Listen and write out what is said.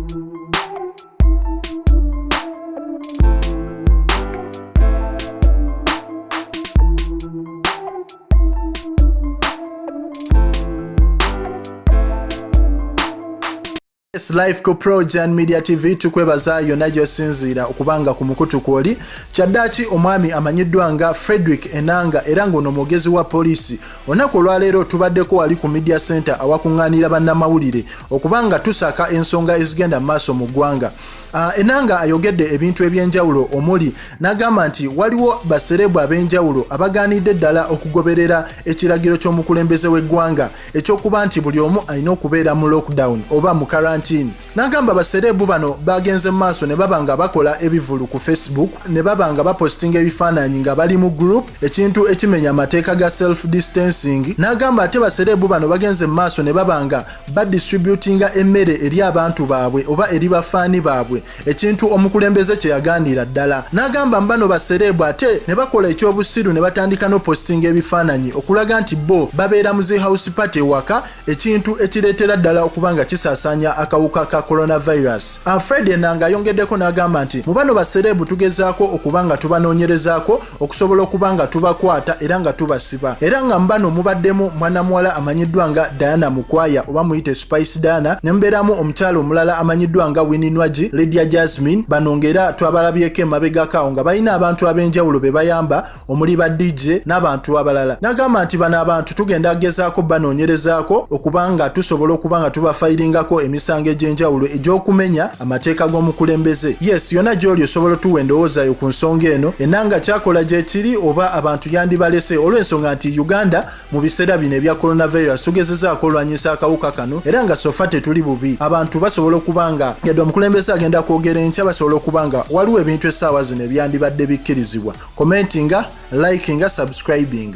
Yes, Life ku Progen Media TV, tukwebaza yonna gy'osinziira okubanga ku mukutu kwoli. Kyaddaaki omwami amanyiddwa nga Frederick Enanga, era ng'ono mwogezi wa poliisi, olunaku olwaleero tubaddeko wali ku Media Center awakuŋŋaanira bannamawulire okubanga tusaka ensonga ezigenda mu maaso mu ggwanga. Enanga ayogedde ebintu ebyenjawulo, omuli n'agamba nti waliwo baserebu ab'enjawulo abagaanidde ddala okugoberera ekiragiro ky'omukulembeze w'eggwanga ekyokuba nti buli omu alina okubeera mu lockdown oba mu karantini. N'agamba baserebu bano bagenze mu maaso ne baba nga bakola ebivulu ku Facebook, ne baba nga bapositinga ebifaananyi nga bali mu group, ekintu ekimenya amateeka ga self distancing. N'agamba ate baserebu bano bagenze mu maaso ne baba nga badistributinga emmere eri abantu baabwe oba eri bafaani baabwe, ekintu omukulembeze kye yagaanira ddala. N'agamba mbano basereebu ate ne bakola ekyobusiru ne batandika n'opositinga ebifaananyi okulaga nti bo babeera mu zi house party ewaka, ekintu ekireetera ddala okuba nga kisaasaanya akawuka ka coronavirus. Alfred Enanga ayongeddeko n'agamba nti mu bano basereebu tugezaako okuba nga tubanoonyerezaako okusobola okuba nga tubakwata era nga tubasiba, era nga mbano mubaddemu mwana muwala amanyiddwa nga Diana Mukwaya oba muyite Spice Diana, ne mubeeramu omukyala omulala amanyiddwa nga Winnie Nwagi, Lydia Jasmine. Bano ng'era twabalabyeko emabegako awo nga balina abantu ab'enjawulo be bayamba, omuli ba DJ n'abantu abalala. N'agamba nti bano abantu tugenda gezaako banoonyerezaako okuba nga tusobola okuba nga tubafayiringako emisango egy'enjawulo egy'okumenya amateeka g'omukulembeze. Yes, yonna gy'oli osobola otuwa endowooza yo ku nsonga eno. Enanga kyakola gyekiri oba abantu yandibalese, olw'ensonga nti Uganda mu biseera bino ebya coronavirus tugezezaako olwanyisa akawuka kano, era nga sofa tetuli bubi. Abantu basobola okuba nga yadde omukulembeze agenda kwogera enkya, basobola okuba nga waliwo ebintu essaawa zino ebyandibadde bikkirizibwa. Commentinga, likinga, subscribinga.